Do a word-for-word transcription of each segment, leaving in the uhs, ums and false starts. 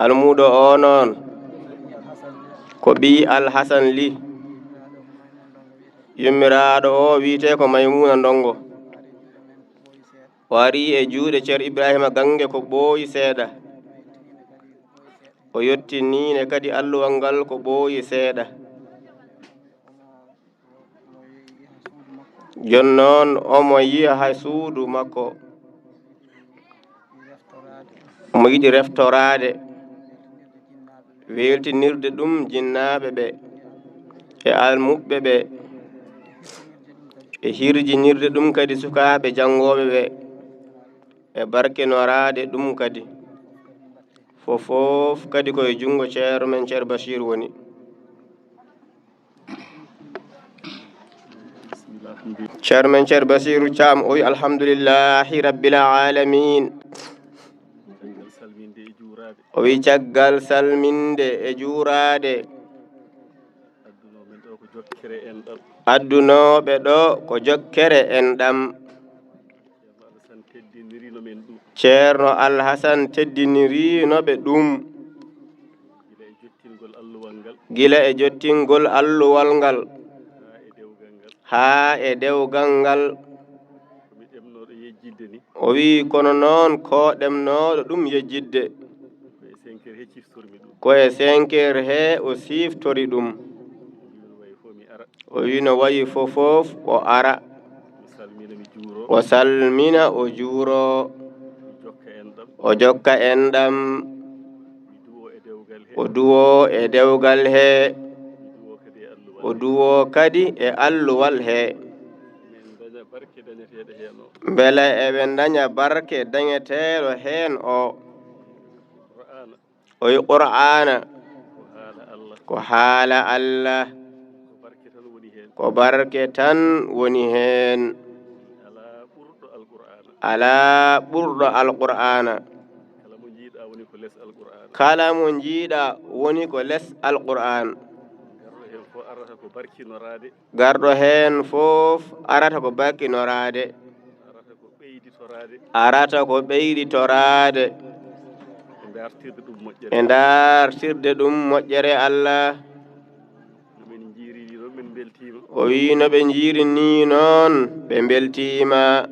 Almuudo o noon ko ɓiy Alhasan Li. Yummiraaɗo o wiyetee ko Maymuuna Ndonngo. O arii e juuɗe Ceerno Ibraahiima Gannge ko ɓooyi seeɗa. O yottinii ne kadi alluwal ngal ko ɓooyi seeɗa. Jooni noon, omo yiya haa suudu makko. Omo yiɗi reftoraade, weeltinirde ɗum jinnaaɓe ɓe e almuɓɓe ɓe, e hirjinirde ɗum kadi sukaaɓe janngooɓe ɓe, e barkinoraade ɗum kadi. Fof fof kadi ko e junngo Ceerno men Ceerno Basiiru woni. Ceerno men Ceerno Basiiru Caam o wi, "Alhamdulillahi Rabbil Aalamiin." O wi, "Caggal salminde e juuraade, addunooɓe ɗo ko jokkere enɗam." Ceerno Alhasan teddiniriino ɓe ɗum. Gila e jottingol alluwal ngal haa e dewgal ngal. O wii, kono noon ko ɗemnooɗo ɗum yejjitde. Ko e cinq heures he o siftori ɗum. O wii no wayi fof fof o ara. O salmina, o juuro, o jokka enɗam, o duwo e dewgal he, o duwo kadi e alluwal he. Mbela eɓe ndaña barke dañeteeɗo heen o. O wi Qur'aana ko haala Allah, ko barke tan woni heen. Alaa ɓurɗo Alqur'aana. Kala mo njiiɗa woni ko les Alqur'aan. Garɗo heen fof arata ko barkinoraade. Arata ko ɓeyditoraade. E ndaartirde ɗum moƴƴere Allah. O wii no ɓe njiiri nii noon, ɓe mbeltiima.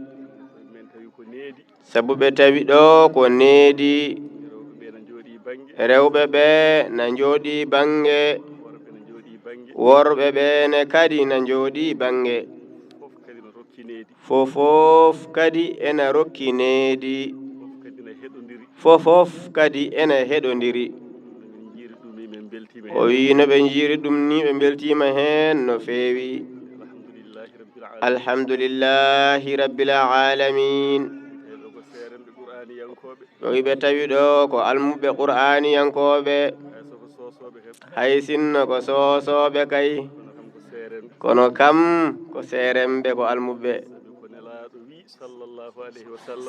Sabu ɓe tawi ɗo ko needi. Rewɓe ɓe na njooɗii bannge. Worɓe ɓe ne kadi na njooɗii bannge. Fof fof kadi ena rokki needi. Fof fof kadi ena heɗondiri. O wii no ɓe njiiri ɗum nii, ɓe mbeltiima heen no feewi. Alhamdulillahi Rabbil Aalamiin. O wii ɓe tawi ɗo ko almuɓɓe Qur'aaniyankooɓe. Hay sinno ko soosooɓe kay, kono kam ko seeremɓe, ko almuɓɓe.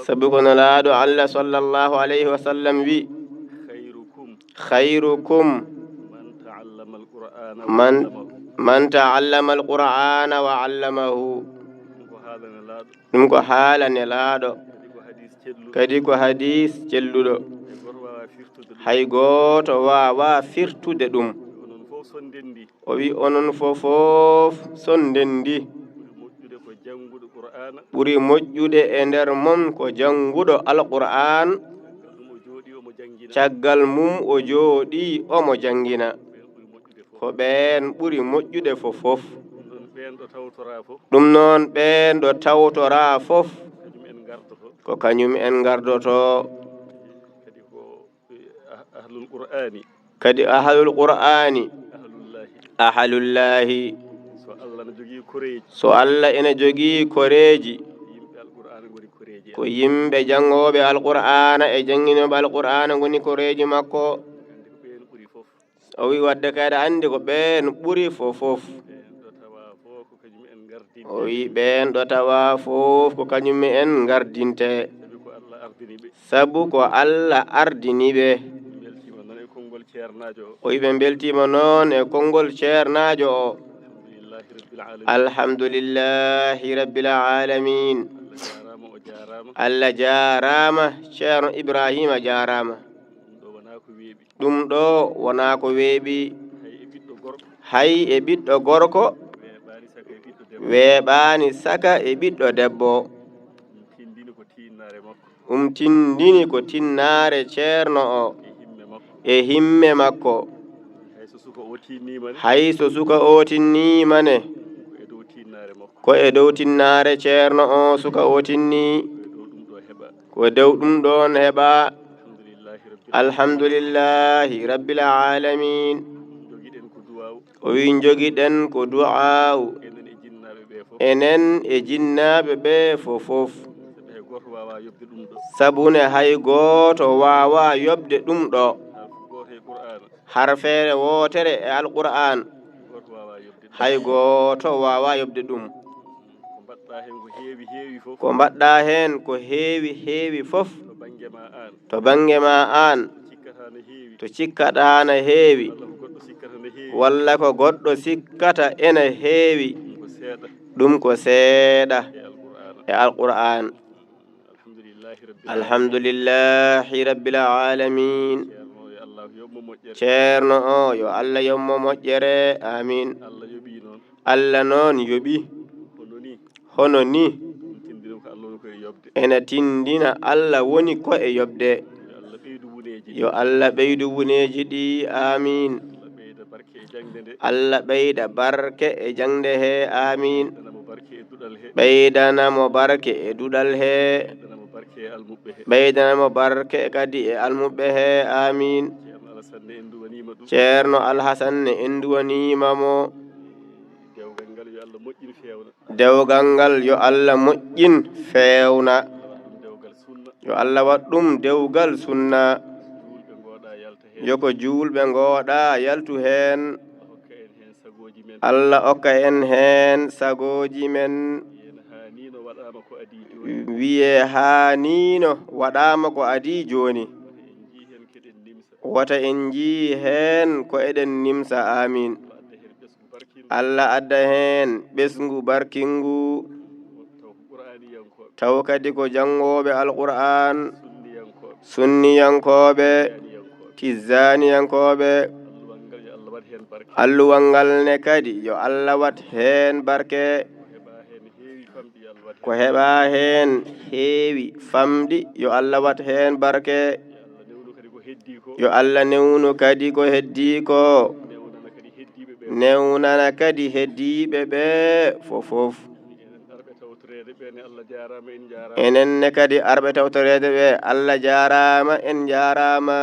Sabu ko Nelaaɗo Allah sallallahu alayhi wa sallam wi, khayrukum man, man ta'allama al-Qur'ana wa 'allamahu. Ɗum ko haala Nelaaɗo, kadi ko hadiis celluɗo. Hay gooto waawaa firtude ɗum. O wi onon fof fof so ndenndi. Ɓuri moƴƴude e nder mon ko jannguɗo Alqur'aan, caggal mum o jooɗii omo janngina. Ko ɓeen ɓuri moƴƴude fof fof. Ɗum noon, ɓeen ɗo tawtoraa fof, ko kañum en ngardoto. Kadi ahlul Qur'aani, ahalullaahi. So Allah ena jogii koreeji, ko yimɓe janngooɓe Alqur'aana e jannginooɓe Alqur'aana ngoni koreeji makko. O wi wadde kay aɗa anndi ko ɓeen ɓuri fof fof. O wi ɓeen ɗo tawaa fof ko kañum en ngardinte. Sabu ko Allah ardini ɓe. O wi ɓe mbeltiima noon e konngol ceernaajo o. Alhamdulillahi Rabbil Aalamiin. Allah jaaraama, Ceerno Ibraahiima jaaraama. Ɗum ɗo wonaa ko weeɓi. Hay e ɓiɗɗo gorko. Hay e ɓiɗɗo gorko. Weeɓaani saka e ɓiɗɗo debbo. Weeɓaani saka e ɓiɗɗo debbo. Ɗum tindini ko tinnaare makko. Ɗum tindini ko tinnaare ceerno o. E himme makko. E himme makko. Hay so suka o tinniima ne. Hay so suka o tinniima ne. Ko e dow tinnaare makko. Ko e dow tinnaare ceerno o suka o tinni. Ko e dow ɗum ɗo heɓa. Ko e dow ɗum ɗoon heɓa. Alhamdulillahi rabbil Alhamdulillahi rabbil aalamiin. Jogiɗen ko duwaaw. O wi'i, njogiɗen ko du'aawu. Enen e jinnaaɓe ɓe fof. Enen e jinnaaɓe ɓe fof fof. Sabu hay gooto waawaa yoɓde ɗum ɗo. Sabu ne hay gooto waawaa yoɓde ɗum ɗo. Harfu gooto e Qur'aana. Harfeere wootere e Alqur'aan. Gooto waawaa yoɓde ɗum. Hay gooto waawaa yoɓde ɗum. Ko mbaɗɗaa heen ko heewi heewi fof. Ko mbaɗɗaa heen ko heewi heewi fof. To bannge ma aan. To bannge ma aan. Cikkataa na heewi. To cikkataa na heewi. Walla ko goɗɗo sikkata na heewi. Walla ko goɗɗo sikkata ena heewi. Ɗum ko seeɗa. Ɗum ko seeɗa. E Alqur'aana. E Alqur'aan. Alhamdulillahi rabbil Alhamdulillahi rabbil aalamiin. Ceerno o, yo Allah yoɓ mo moƴƴere. Ceerno o, yo Allah yoɓ mo moƴƴere. Aamiin. Allah yoɓii noon. Allah noon yoɓii. Hono nii. Hono nii. Ɗum tindini ko Allah woni ko e yoɓde. Ena tindina Allah woni ko e yoɓde. Yo Allah ɓeydu wuneeji ɗi. Yo Allah ɓeydu wuneeji ɗi. Aamiin. Allah ɓeyda barke e jaŋde nde. Allah ɓeyda barke e jaŋde he. Aamiin. Ɓeydana mo barke e duɗal he. Ɓeydana mo barke e duɗal he. Ɓeydana mo barke e almuɓɓe he. Ɓeydana mo barke kadi e almuɓɓe he. Aamiin. Ceerno Alasan ne en duwaniima ɗum. Ceerno Alhasan ne en duwaniima mo. Dewgal ngal yo Allah moƴƴin feewna. Dewgal ngal yo Allah moƴƴin feewna. Yo Allah waɗ ɗum dewgal sunna. Yo Allah waɗ ɗum dewgal sunna. Juulɓe ngooɗaa yalta heen. Yo ko juulɓe ngooɗaa yaltu heen. Allah hokka en heen sagooji men. Allah okka en heen sagooji men. Wi'en haa nii no waɗaama ko adii jooni. Wiyee haa nii no waɗaama ko adii jooni. Wota en njii heen keɗen nimsa. Wota en njii heen ko eɗen nimsa. Aamiin. Allah adda heen ɓesngu barkingu. Allah adda heen ɓesngu barkingu. Taw ko Qur'aaniyankooɓe. Taw kadi ko janngooɓe Alqur'aan. Sunniyankooɓe. Sunniyankooɓe. Tijaaniyankooɓe. Tijaaniyankooɓe. Alluwal ngal yo Allah waɗ heen barke. Alluwal ngal ne kadi yo Allah waɗ heen barke. Ko heɓaa heen heewi famɗi yo Allah waɗ heen. Ko heɓaa heen heewi famɗi yo Allah waɗ heen barke. Yo Allah newnu kadi ko heddii ko. Yo Allah newnu kadi ko heddii ko. Newnana kadi heddiiɓe ɓe. Newnana kadi heddiiɓe ɓe fof fof. Enen arɓe tawtoreede ɓe ne, Allah jaaraama, en njaaraama. Enen ne kadi arɓe tawtoreede ɓe, Allah jaaraama, en njaaraama.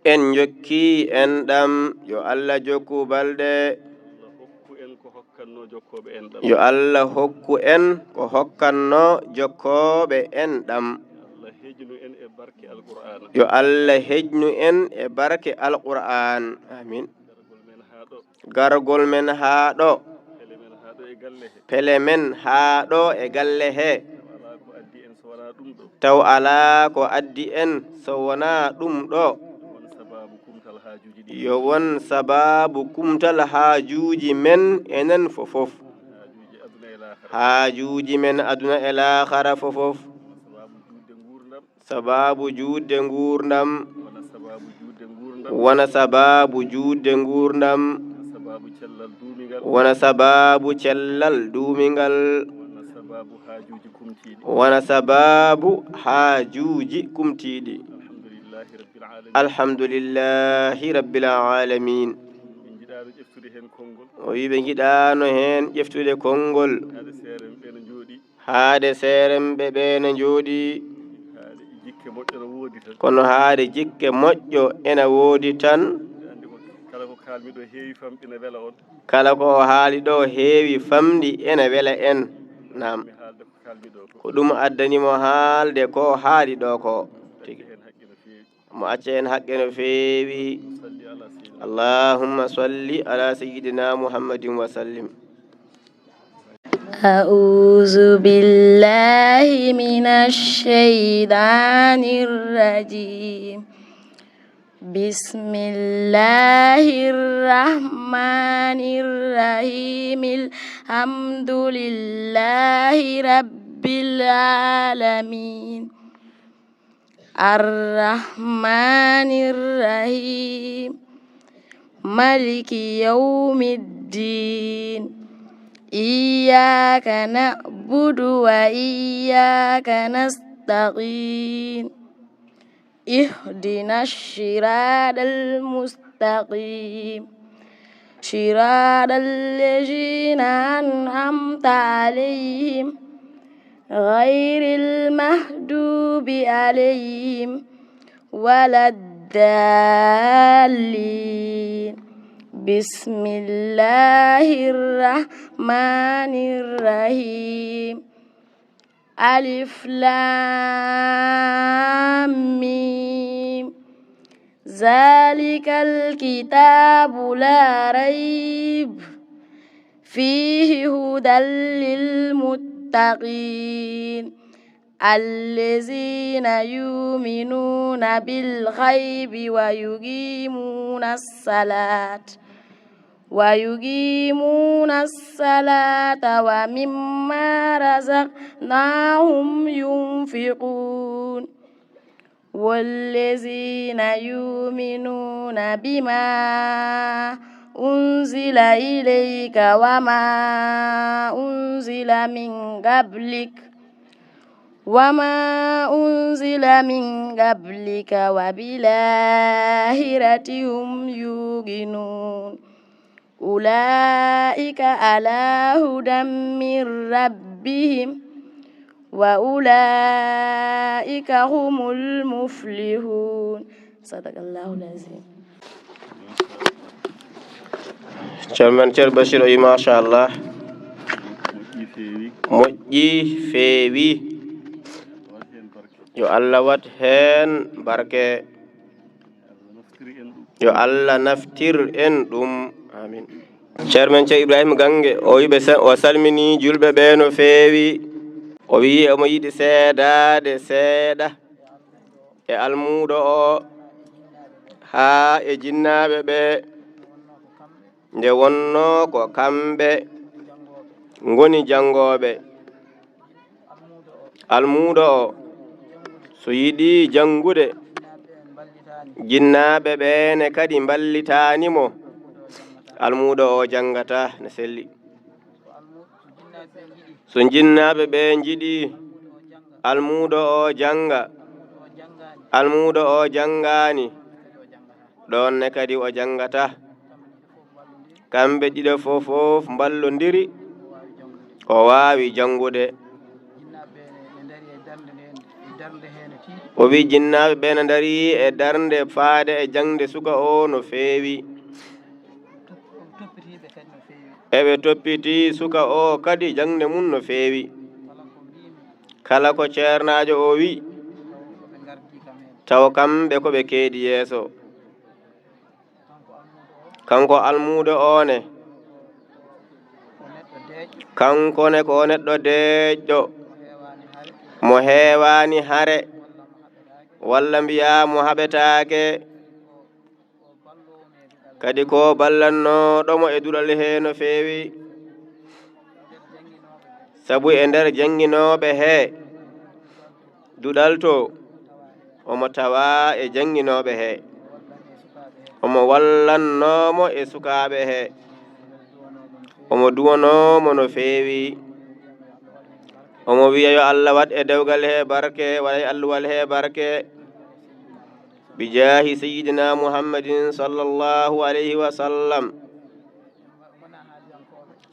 En njokkii enɗam, yo Allah jokku balɗe. En njokkii enɗam, yo Allah jokku balɗe. Allah hokku en ko hokkannoo jokkooɓe enɗam. Yo Allah hokku en ko hokkannoo jokkooɓe enɗam. Allah heƴnu en e barke Alqur'aana. Yo Allah heƴnu en e barke Alqur'aan. Aamiin. Gargol men haa ɗo. Gargol men haa ɗo. Pele men haa ɗo e galle he. Pele men haa ɗo e galle he. Taw alaa ko addi en so wonaa ɗum ɗo. Taw alaa ko addi en so wonaa ɗum ɗo. Yo won sabaabu kumtal haajuuji ɗi. Yo won sabaabu kumtal haajuuji men enen fof fof. Haajuuji aduna e laakhara. Haajuuji men aduna e laakhara fof fof. Sabaabu juutde nguurndam. Sabaabu juutde nguurndam. Wona sabaabu juutde nguurndam. Wona sabaabu juutde nguurndam. Wona sabaabu cellal duumingal. Wona sabaabu cellal duumingal. Wona sabaabu haajuuji kumtiiɗi. Wona sabaabu haajuuji kumtiiɗi. Alhamdulillahi rabbil aalamiin. Alhamdulillahi rabbil aalamiin. Ɓe njiɗaano ƴeftude heen konngol. O wi'i ɓe njiɗaano heen ƴeftude konngol. Hade seerenɓe ɓe no njooɗii. Haade seeremɓe ɓe no njooɗii. Haade jikke moƴƴo no woodi tan. Kono haade jikke moƴƴo ena woodi tan. Mbiɗa anndi ko kala ko kaalmi ɗo heewi famɗi na wela on. Kala ko o haali ɗo heewi famɗi ena wela en. Naam. Mi haalde ko kaalmi ɗo ko. Ko ɗum addani mo haalde ko haali ɗo ko. Tigi. Heen haqqe no feewi. Mo acca en haqqe no feewi. Allahumma salli ala sayyidina Muhammadin wa sallim. أعوذ بالله من الشيطان الرجيم. بسم الله الرحمن الرحيم. الحمد لله رب العالمين. الرحمن الرحيم. ملك يوم الدين. إياك نعبد وإياك نستعين. اهدنا الصراط المستقيم. صراط الذين أنعمت عليهم غير المغضوب عليهم ولا الضالين. بسم الله الرحمن الرحيم. ألف لام ميم. ذلك الكتاب لا ريب فيه هدى للمتقين الذين يؤمنون بالغيب ويقيمون الصلاة ويقيمون الصلاة ومما رزقناهم ينفقون والذين يؤمنون بما أنزل إليك وما أنزل من قبلك وما أنزل من قبلك وبالآخرة هم يوقنون. أولئك على هدى من ربهم وأولئك هم المفلحون. صدق الله العظيم. Ceerno men Ceerno Bachir o wi machallah. Moƴƴi feewi. Yo Allah waɗ heen barke. Yo Allah naftir en ɗum. Amin. Ceerno men Ceerno Ibrahima Gange o wi ɓe sa- o salmini julɓe ɓe no feewi. O wi omo yiɗi seedaade seeɗa e almuudo o haa e jinnaaɓe ɓe, nde wonnoo ko kamɓe ngoni janngooɓe. Almuudo o so yiɗii janngude, jinnaaɓe ɓe ne kadi mballitaani mo, almuudo o janngata ne selli. So jinnaaɓe ɓe njiɗii almuudo o jannga, almuudo o janngaani, ɗoon ne kadi o janngata. Kamɓe ɗiɗo fof fof mballondiri, o waawi janngude. O wi jinnaaɓe ɓe ne ndarii e darnde faade e jaŋde suka o no feewi. Eɓe toppitii suka o kadi jaŋde mum no feewi. Kala ko ceernaajo o wi, taw kamɓe ko ɓe keedi yeeso. Kanko almuudo o ne, kanko ne ko neɗɗo deeƴɗo, mo heewaani hare, walla mbiyaa mo haɓetaake. Kadi ko ballannooɗo mo e duɗal he no feewi. Sabu e nder jannginooɓe he duɗal to, omo tawaa e jannginooɓe he. Omo wallannoo mo e sukaaɓe he. Omo duwanoo mo no feewi. Omo wiya yo Allah waɗ e dewgal he barke, waɗa e alluwal he barke. Bi jaahi Sayyidina Muhammadin sallallahu alayhi wa sallam.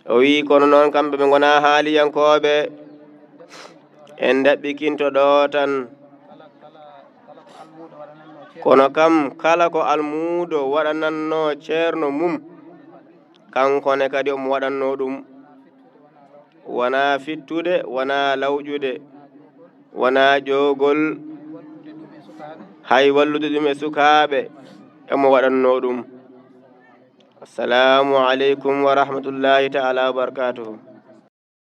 O wiyi, kono noon kamɓe ɓe ngonaa haaliyankooɓe, en ndaɓɓikinto ɗo tan. Kono kam, kala ko almuudo waɗanannoo ceerno mum, kanko ne kadi omo waɗannoo ɗum. Wonaa fittude, wonaa lawƴude, wonaa ƴoogol, hay wallude ɗum e sukaaɓe, omo waɗannoo ɗum. Assalaamu aleykum wa rahmatullaahi ta'aalaa wa barakaatuhu.